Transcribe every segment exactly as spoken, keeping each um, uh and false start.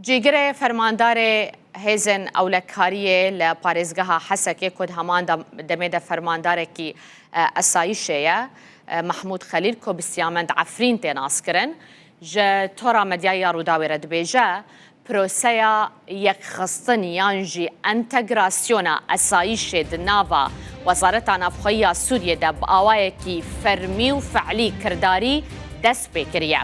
Cîgirê fermandarê hêzên ewlekariyê li parêzgeha Hesekê ku di heman dem-, demê de fermandarekî, e, esayîşê ye, e, Mehmûd Xelîl ku bi Siyamend Efrîn tê naskirin, ji Tora Medyaya Rûdawê re dibêje, proseya yekxistin yan jî entegrasyona esayîşê di nava Wezareta Navxweyî ya Sûriyê de bi awayekî fermî û fe'lî kirdarî dest pê kiriye.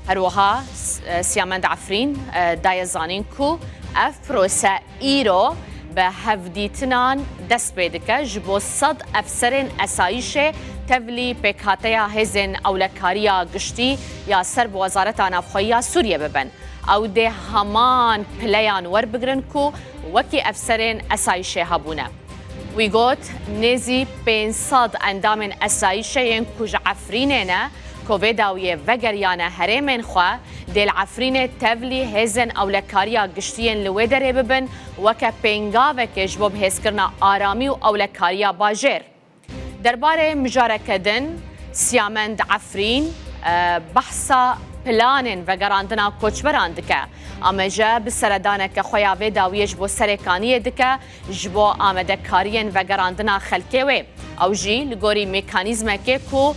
Her wiha S-, Siyamend Efrîn, e, daye zanîn ku ev prose îro bi hevdîtinan dest pê dike, ji bo sed efserên esayîşê tevlî pêkhateya hêzên ewlekariya giştî ya ser bi Wezareta Navxweyî ya Sûriyê bibin. Ew dê heman pileyan werbigrin ku wekî efserên esayîşê hebûne. Wî got, nêzî pênc sed endamên esayîşê yên ku ji Efrînê ne, ku vê dawiyê vegeriyane herêmên xwe, dê li Efrînê tevlî hêzên ewlekariya giştî yên li wê derê bibin, weke pêngavekê ji bo bihêzkirina aramî û ewlekariya bajêr. Derbarê mijareke din, Siyamend Efrîn, e, behsa planên vegerandina koçberan dike. Ameje bi seredaneke xwe ya vê dawiyê ji bo Serêkaniyê dike, ji bo amadekariyên vegerandina xelkê wê. Ew jî li gorî mekanîzmekê ku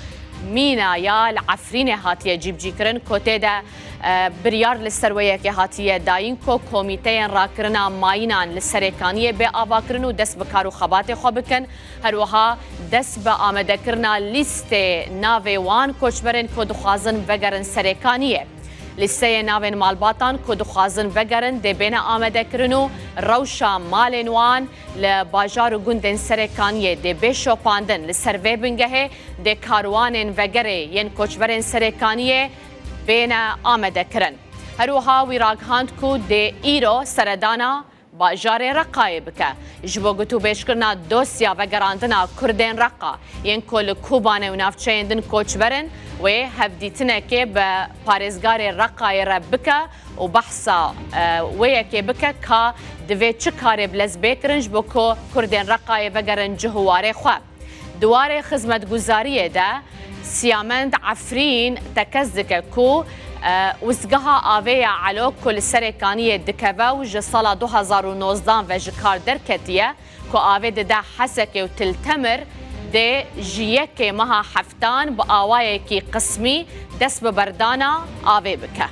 mîna ya li Efrînê hatiye cîbicîkirin, ku tê de, e, biryar li ser wê yekê hatiye dayîn ku komîteyên rakirina mayînan li Serêkaniyê bê avakirin û dest bi kar û xebatê xwe bikin. Her wiha dest bi amadekirina lîstê navê wan koçberên ku dixwazin vegerin Serêkaniyê. Lîsteyê navên malbatan ku dixwazin vegerin dê bêne amadekirin û rewşa malên wan li bajar û gundên Serêkaniyê dê bê şopandin. Li ser vê bingehê dê karwanên vegerê yên koçberên Serêkaniyê bêne amadekirin. Her wiha wî ragihand ku dê îro seredana bajarê Reqayê bike, ji bo gotûbêjkirina dosya vegerandina Kurdên Reqa, yên ku li Kobanê û navçeyên din koçber in, wê hevdîtinekê bi parêzgarê Reqayê re bike û behsa, e, wê yekê bike ka divê çi karê bi lez bê kirin ji bo ku Kurdên Reqayê vegerin cih û warê xwe. Di warê xizmetguzariyê de Siyamend Efrîn tekez dike ku, e, uzgeha avê ya Elo ku li Serêkaniyê dikeve û ji sala du hezar û nozdan ve ji kar derketiye, ku avê dide Hesekê û Til Temir, dê ji yekê meha heftan bi awayekî qismî dest bi berdana avê bike.